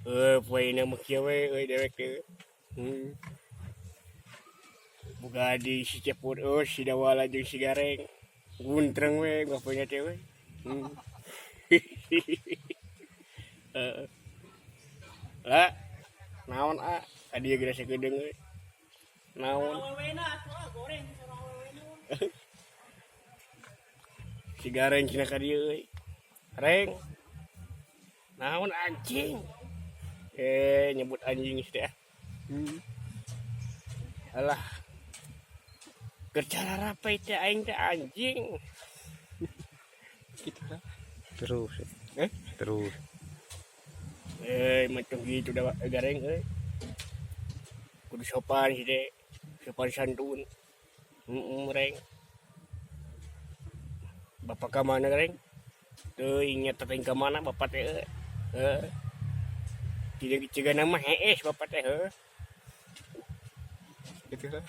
Poe mah kieu we euy dewek teh. Boga di si Cepot euy, si Dawala jeung si Gareng. Guntreng we poe teh we. Heeh. Lah, naon a? Ka dieu geus sakedeung euy. Naon? Awewena atuh ah, goreng sorang awewena. Si Gareng cenah ka dieu euy. Reng. Naon, anjing? Eh, nyebut anjing sih teh. Alah. Keur cararapai teh aing teh, anjing. Gitu lah. Terus. Eh? Terus. Eh, macam gitu dah Gareng euy. Kudu sopan sih teh. Sopan santun. Heeh, Reng. Bapak ka mana, Reng? Teu inget teh ka mana bapak teh euy. Heuh. Tidak cegah nama hees bapak teh heuh. Gitu lah.